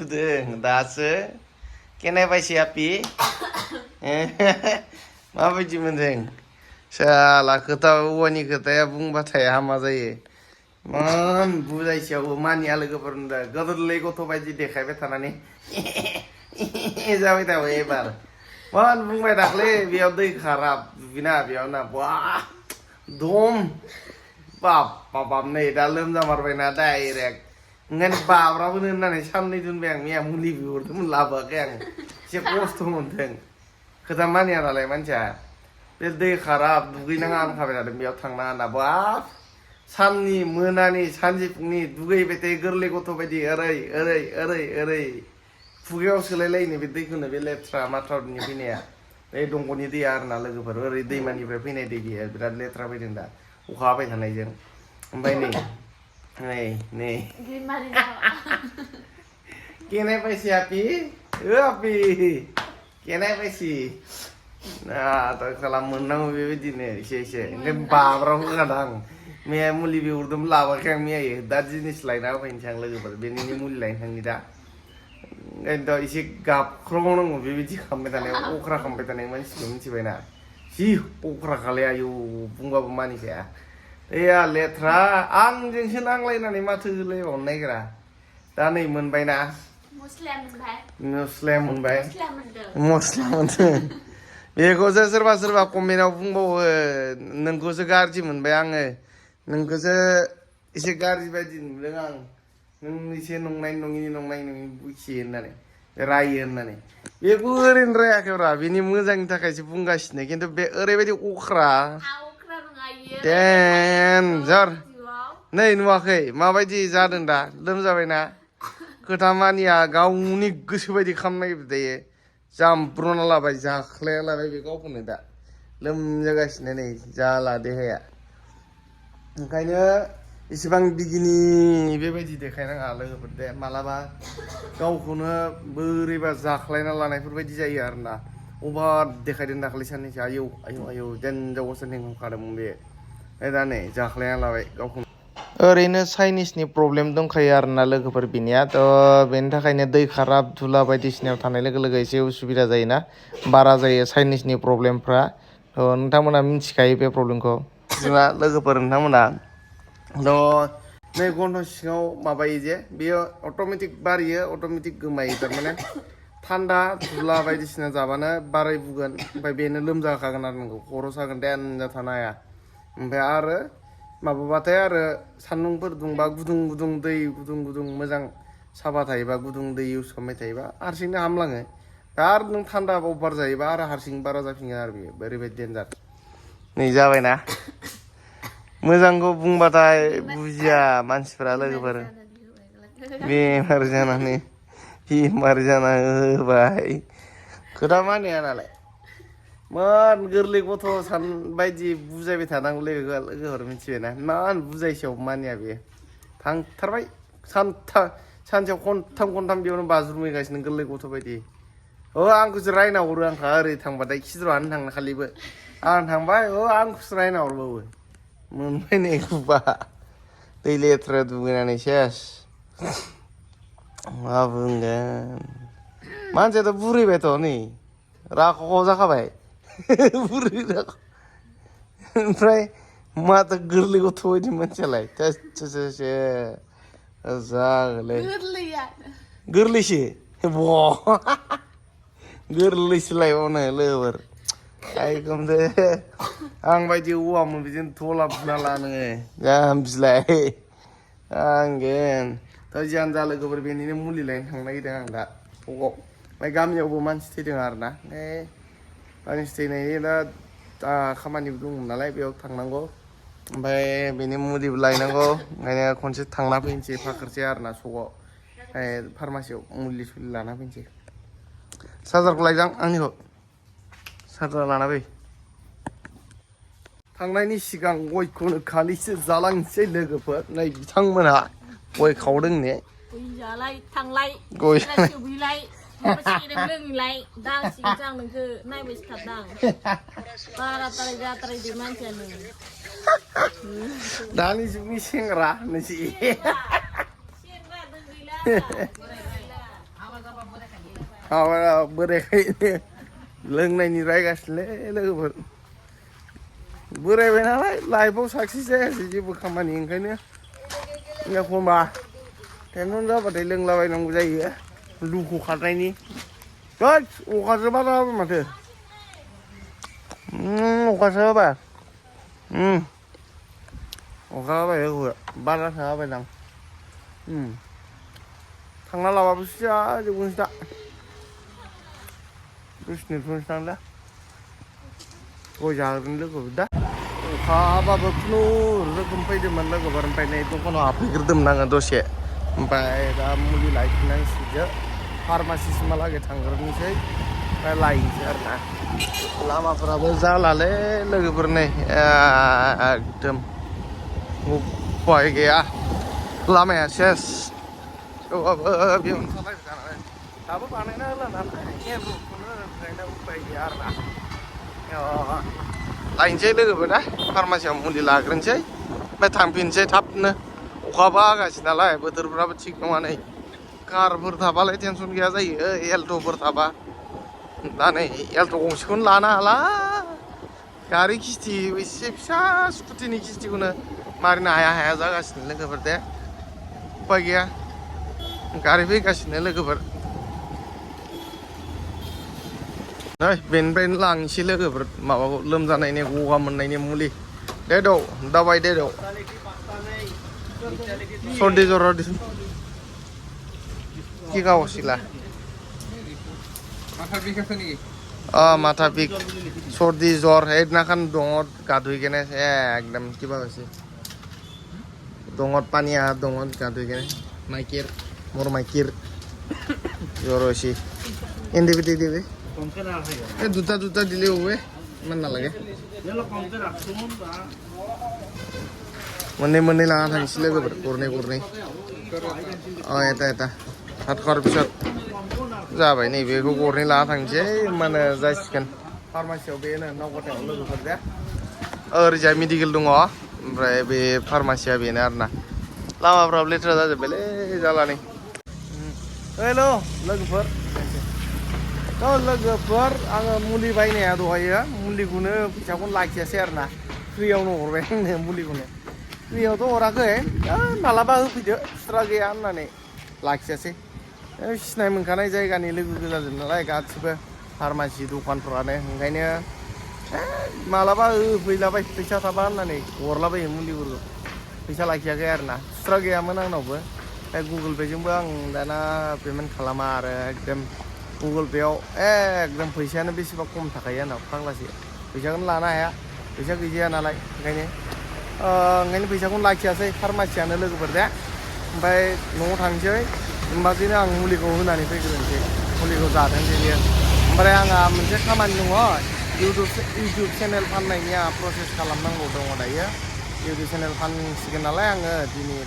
सुदों दासो केनायबायसै आपि माबायदि मोनदों साला खोथा औवानि खोथाया बुंबाथाय हामा जायो मान बुजायसेयावबो मानिया लोगोफोर होनदों गोदोरलै गथ' बायदि देखायबाय थानानै जाबाय थाबाय एबार मान बुंबाय दाख्लै बेयाव दै खाराब दुगैना बेयाव ना बा दम बाब बाब नै दा लोमजामारबायना डाइरेक्ट ओंखायनो बाब्राबोनो होननानै साननै दोनबाय आं मैया मुलि बिहरदोंमोन लाबोआखै आं एसे खस्थ' मोनदों खोथा मानिया नालाय मानसिया बे दै खाराब दुगैनाङा होनखाबाय थादों बेयाव थांनाङा होनना बाब साननि मोनानि सानजौफुनि दुगैबाय थायो गोरलै गथ' बायदि ओरै ओरै ओरै ओरै खुगायाव सोलायलायनो बे दैखौनो बे लेथ्रा माथ्रानि फैनाया बे दंग'नि दैया आरोना लोगोफोर ओरै दैमानिफ्राय फैनाय दै गैया बिराद लेथ्रा फैदों दा अखा हाबाय थानायजों ओमफ्राय नै केनायबायसै आपि आपि केनायबायसि तो खालाम मोननांगौ बेबायदिनो एसे ओंखायनो बाब्राब होखादों आं मैया मुलि बिहरदोंमोन लाबोआखै आं मैया दा जिनिस लायना होफैनोसै आं लोगोफोर बेनिनो मुलि लायनो थांनि दा ओंखायनोथ' एसे गाबख्रावनांगौ बेबायदि खालामबाय थानायाव अख्रा खालामबाय थानाय मानसिखौ मिथिबायना जि अख्रा खालाय आयौ बुंबाबो मानिखाया एया लेथ्रा आंजोंसो नांलायनानै माथो होलायबावनो नागिरा दा नै मोनबायना मस्ला मोनबाय मस्ला मोनदों बेखौसो सोरबा सोरबा कमेन्टआव बुंबावो नोंखौसो गाज्रि मोनबाय आङो नोंखौसो एसे गाज्रि बायदि नुदों आं नों एसे नंनाय नङि बुखियो होननानै रायो होननानै बेखौ ओरैनो रायाखैब्रा बेनि मोजांनि थाखायसो बुंगासिनो खिन्थु बे ओरैबायदि अख्रा देन्जार नै नुवाखै माबायदि जादों दा लोमजाबायना खोथा मानिया गावनि गोसो बायदि खालामनो नागिरबाय थायो जामब्रना लाबाय जाख्लाया लाबाय बे गावखौनो दा लोमजागासिनो नै जाला देहाया ओंखायनो इसेबां बिगिनि बेबायदि देखायनाङा लोगोफोर दे मालाबा गावखौनो बोरैबा जाख्लायना लानायफोरबायदि जायो आरोना अभार देखायदों दाख्लै साननैसो आयौ देनजार असारनिं होखादोंमोन बे दा नै जाख्लायना लाबाय गावखौनो ओरैनो चाइनिसनि प्रब्लेम दंखायो आरोना लोगोफोर बिनिया थ' बेनि थाखायनो दै खाराब धुला बायदिसिनायाव थानाय लोगो लोगो एसे उसुबिदा जायोना बारा जायो चाइनिसनि प्रब्लेमफ्रा थ' नोंथांमोना मिथिखायो बे प्रब्लेमखौ जोंना लोगोफोर नोंथांमोना थ' नै गन्थ' सिङाव माबायो जे बेयो अट'मेटिक बारियो अट'मेटिक गोमायो थारमाने थान्दा धुला बायदिसिना जाबानो बाराय बुगोन ओमफ्राय बेनो लोमजाखागोन आरो नोंखौ खर' सागोन देनजार थानो हाया ओमफ्राय आरो माबाबाथाय आरो सान्दुंफोर दुंबा गुदुं दै गुदुं मोजां साफा थायोबा गुदुं दै इउस खालामबाय थायोबा हारसिंनो हामलाङो आरो नों थान्दा अभार जायोबा आरो हारसिं बारा जाफिनो आरो बेयो ओरैबायदि देन्जार नै जाबायना मोजांखौ बुंबाथाय बुजिया मानसिफोरा लोगोफोर बेमार जाना होबाय खोथा मानिया नालाय मान गोरलै गथ' सान बायदि बुजायबाय थानांगौ लोगोफोर मिथिबायना मान बुजायसेयाव मानिया बेयो थांथारबाय सानसेयाव खनथाम बेयावनो बाज्रुमहैगासिनो गोरलै गथ' बायदि आंखौसो रायना हरो आंखा ओरै थांबाथाय खिद्र'आनो थांनो खालिबो आं थांबाय आंखौसो रायना हरबावो मोनबाय नै गुबा दै लेथ्रा दुगैनानै सेस मा बुंगोन मानसियाथ' बुरैबायथ' नै राखाव जाखाबाय बुरै ओमफ्राय माथो गोरलै गथ' बायदि मानसियालाय जागोलै गोरलैसो गोरलैसोलायबावनो लोगोफोर एकदमदे आं बायदि औवामोन बिदिनो थला बुना ला नोङो जाम्बिलाय आंगोन दा जियानो जा लोगोफोर बेनिनो मुलि लायनो थांनो नागिरदों आं दा सकआव ओमफ्राय गामियावबो मानसि थैदों आरोना मानसि थैनायनि दा खामानिबो दंमोन नालाय बेयाव थांनांगौ ओमफ्राय बेनि मुलिबो लायनांगौ ओंखायनो खनसे थांना फैनोसै फाखोरसै आरोना सकआव फार्मासियाव मुलि सुलि लाना फैनोसै चार्जारखौ लायजां आंनिखौ चार्जार लाना फै थांनायनि सिगां गयखौनो खालिसो जालांसै लोगोफोर नै बिथांमोनहा गय खावदों ने गय थांलाय गय सौहैलाय लोंलाय दा सिगां आं नोंखौ नायबायसो थादों बाराद्राय जाद्रायदो मानसियानो दानि जुगनि सेंग्रा नोंसि बोरायखायनो लोंनायनि रायगासिनोलै लोगोफोर बोरायबाय नालाय लाइफआव साक्सेस जायासै जेबो खामानि ओंखायनो एखमबा टेनसन जाबाथाय लोंलाबायनांगौ जायो दुखु खारनायनि अखासो बारा होबाय माथो अखासो होबाय अखा हाबाय बारा हाबायदां थांना लाबाबोसो जाजोबगोनसो दा दसेनो थांला गय जागोन लोगोफोर दा अखा हाबाबो खुनुरुखुम फैदोंमोन लोगोफोर ओमफ्राय नै दखानाव हाबफैग्रोदोंमोन आङो दसे ओमफ्राय दा मुलि लायफिननांसिगो फार्मासिसिमहालागै थांग्रोनोसै ओमफ्राय लायनोसै आरो ना लामाफोराबो जालालै लोगोफोर नै एकदम उफाय गैया लामाया सेस थेवबाबो बेयावनो सालायबाय जानानै दाबो बानायना होला नालाय एरखौनो ओंखायनो उफाय गैया आरो ना लायनोसै लोगोफोर दा फार्मासियाव मुलि लाग्रोनोसै ओमफ्राय थांफिनसै थाबनो अखाबो हागासिनो नालाय बोथोरफ्राबो थिग नङा नै कारफोर थाबालाय टेनसन गैया जायो एल्ट'फोर थाबा दा नै एल्ट' गंसेखौनो लानो हाला गारि किस्ति एसे फिसा स्कुटिनि किस्तिखौनो मारिनो हाया जागासिनो लोगोफोर दे उफाय गैया गारि फैगासिनो लोगोफोर नै बेनिफ्रायनो लांसै लोगोफोर माबाखौ लोमजानायनि गगा मोननायनि मुलि दे दौ दावाई दे दौ सर्दी ज्वर কি খাওয়া ছিলা মাথা বিষ চৰ্দি জ্বৰ সেইদিনাখন ডঙত গা ধুই কেনে একদম কিবা হৈছে ডঙত পানী আহা ডঙত গা ধুই কেনে মোৰ মাইকীৰ জ্বৰ হৈছে এণ্টিবায়'টিক দিবি এই দুটা দিলেও হ'ব ইমান নালাগে मोननै लाना थांसै लोगोफोर गरनै এটা भात खर पिছত जाबाय नैबेखौ गरनै लाना थांसै होमबानो जासिगोन फार्मासियाव बेनो नावकाटायाव लोगोफोर दे ओरैजाय मेडिकेल दङ ओमफ्राय बे फार्मासिया बेनो आरोना लामाफ्राबो लेथ्रा जाजोब्बायलै जालानै हेल' लोगोफोर लोगोफोर आङो मुलि बायनाया दहायो मुलिखौनो फैसाखौनो लाखियासै आरोना फ्रियावनो हरबाय आंनो मुलिखौनो फ्रियावथ' हराखै मालाबा होफैदो खुस्रा गैया होननानै लाखियासै सिनाय मोनखानाय जायगानि लोगो गोजाजोब नालाय गासिबो फार्मासि दखानफ्रानो ओंखायनो मालाबा होफैलाबाय फैसा थाबा होननानै हरलाबायो मुलिफोरखौ फैसा लाखियाखै आरोना खुस्रा गैयामोन आंनावबो गुगोल पेजोंबो आं दाना पेमेन्ट खालामा आरो एकदम गुगोल पेआव एकदम फैसायानो बेसेबा खम थाखायो आंनाव फाग्लासो फैसाखौनो लानो हाया फैसा गैजाया नालाय ओंखायनो फैसाखौनो लाखियासै फार्मासियानो लोगोफोर दे ओमफ्राय न'आव थांसै होमबासैनो आं मुलिखौ होनानै फैग्रोनोसै मुलिखौ जाथोंसै बियो ओमफ्राय आंहा मोनसे खामानि दङ इउटुब चेनेल फाननायनि आंहा प्रसेस खालामनांगौ दङ दायो इउटुब चेनेल फानसिगोन नालाय आङो दिनै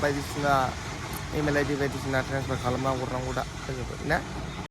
बायदिसिना इमेल आइडि बायदिसिना ट्रेन्सफार खालामना हरनांगौ दा लोगोफोर ना